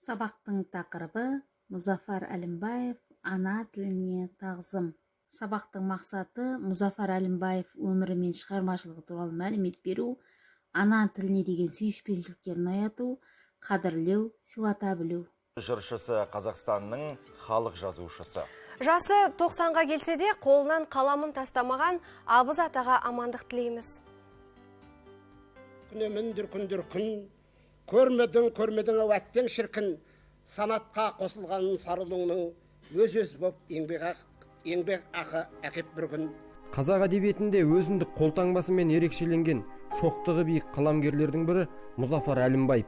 Сабақтың тақырыбы: Мұзафар Әлімбаев, «Ана тіліне тағзым». Сабақтың мақсаты: Мұзафар Әлімбаев өмірі мен шығармашылығы туралы мәлімет беру, ана тіліне деген сүйіспеншіліктерін ояту, қадірлеу, сыйлата білу. Жыршысы, Қазақстанның халық жазушысы. Жасы 90-ға келсе де, қолынан қаламын тастамаған абыз атаға амандық тілейміз. Күнемін дүркін дүркін, көрмедің, көрмедің ау, әттең шіркін, санатқа қосылған сарылуыңның өз-өз боп еңбек ақы әкеп бір күн. Қазақ әдебиетінде өзіндік қолтаңбасымен ерекшеленген шоқтығы биік қаламгерлердің бірі Мұзафар Әлімбаев.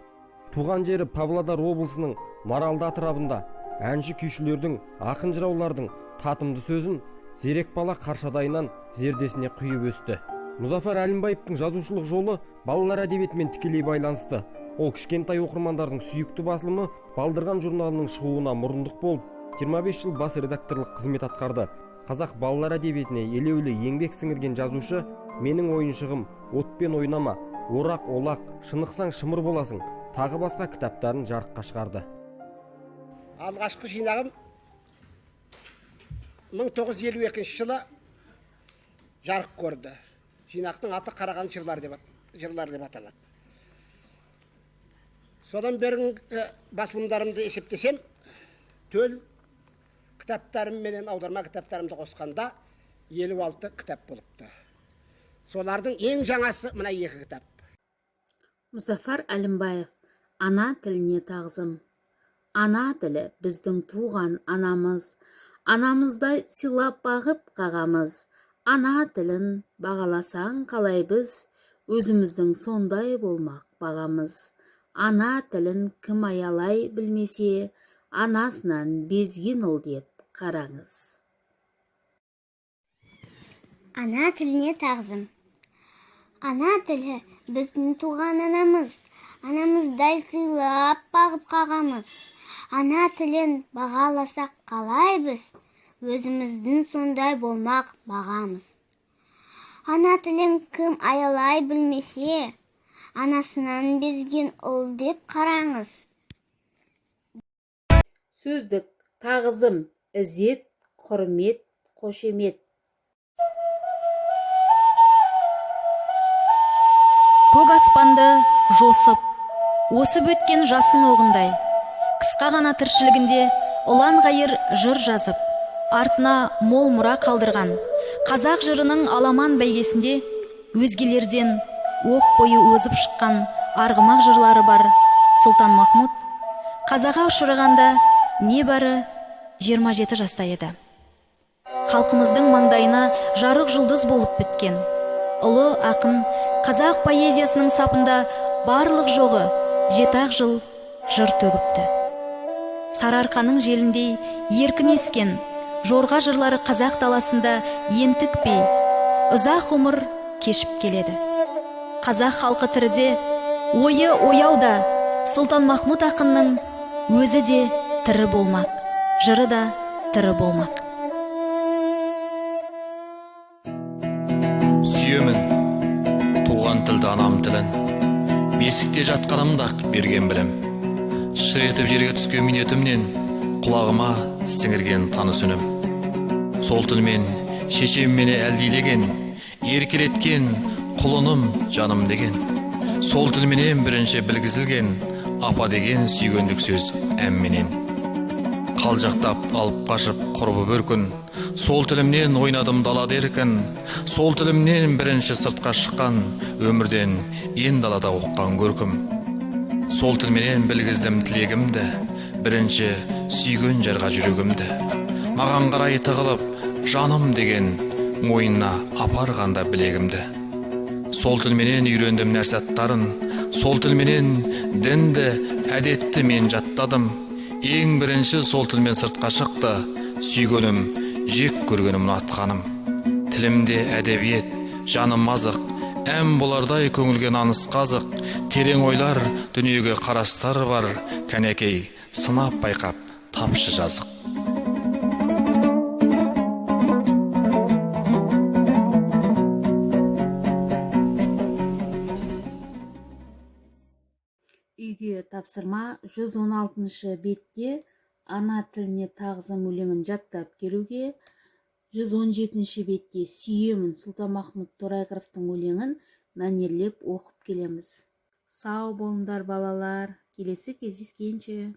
Туған жері Павлодар облысының Маралды атырабында әнші күйшілердің, ақын жыраулардың татымды сөзін зерек бала қаршадайынан зердесіне құйып өсті. Мұзафар Әлімбаевтың жазушылық жолы балалар әдебиетімен тікелей байланысты. Ол кішкентай оқырмандардың сүйікті басылымы «Балдырған» журналының шығуына мұрындық болып, 25 жыл бас редакторлық қызмет атқарды. Қазақ балалар әдебиетіне елеулі еңбек сіңірген жазушы «Менің ойыншығым», «Отпен ойнама», «Орақ олақ», «Шынықсаң шымыр боласың», тағы басқа кітаптарын жарыққа шығарды. Алғашқы жинағым 1952 жылы жарық көрді. Жинақтың аты «Қараған жырлар» деп аталады. Содан бергі басылымдарымды есептесем, төл кітаптарым менен аударма кітаптарымды қосқанда 56 кітап болыпты. Солардың ең жаңасы мына екі кітап. Мұзафар Әлімбаев, «Ана тіліне тағзым». Ана тілі біздің туған анамыз, анамыздай сыйлап бағып қағамыз. Ана тілін бағаласаң қалай біз, өзіміздің сондай болмақ бағамыз. Ана тілін кім аялай білмесе, анасынан безген ұл деп қараңыз. Ана тіліне тағзым. Ана тілі біздің туған анамыз, анамыздай сыйлап бағып қағамыз. Ана тілін бағаласақ қалай біз, өзіміздің сондай болмақ бағамыз. Ана тілін кім аялай білмесе, анасынан безген ұл деп қараңыз. Сөздік: тағзым, ізет, құрмет, қошемет. Көк аспанды жосып, осып өткен жасын оғындай, қысқа ғана тіршілігінде ұлан ғайыр жыр жазып, артына мол мұра қалдырған, қазақ жырының аламан бәйгесінде өзгелерден оқ бойы озып шыққан арғымақ жырлары бар Сұлтан Махмұд қазаға ұшырағанда небары 27 жаста еді. Халқымыздың маңдайына жарық жұлдыз болып біткен ұлы ақын қазақ поэзиясының сапында барлық жоғы 7-ақ жыл жыр төгіпті. Сарыарқаның желіндей еркін ескен жорға жырлары қазақ даласында ентікпей ұзақ ғұмыр кешіп келеді. Қазақ халқы тіріде, ойы ояуда Сұлтан Махмұд ақынның өзі де тірі болмақ, жыры да тірі болмақ. Сүйемін туған тілді, анам тілін. Бесікте жатқанымда-ақ берген білім. Шыр етіп жерге түскен минетімнен құлағыма сіңірген таныс үнім. Сол тілмен шешем мені әлдилеген, еркелеткен, құлыным, жаным деген. Сол тілменен бірінші білгізілген апа деген сүйгендік сөз әнменен. Қалжақтап алып қашып құрбы бөркін, сол тілімнен ойнадым далада еркін. Сол тілімнен бірінші сыртқа шыққан, өмірден ен далада ұққан көркім. Сол тілменен білгіздім тілегімді, бірінші сүйген жарға жүрегімді. Маған қарай тығылып, жаным деген, мойнына апарғанда білегімді. Сол тілменен үйрендім нәрсе аттарын, сол тілменен дінді, әдетті мен жаттадым. Ең бірінші сол тілмен сыртқа шықты, сүйгенім, жек көргенім, ұнатқаным. Тілімде әдебиет, жаным азық, ән болардай көңілге наныс қазық, терең ойлар, дүниеге қарастар бар, кәнекей, сынап байқап, тапшы жазық. Үйге тапсырма. Тапсырма: 116 бетте «Ана тіліне тағзым» өлеңін жаттап келуге, 117 бетте «Сүйемін» Сұлтанмахмұт Торайғыровтың өлеңін мәнерлеп оқып келеміз. Сау болыңдар, балалар, келесі кездескенше!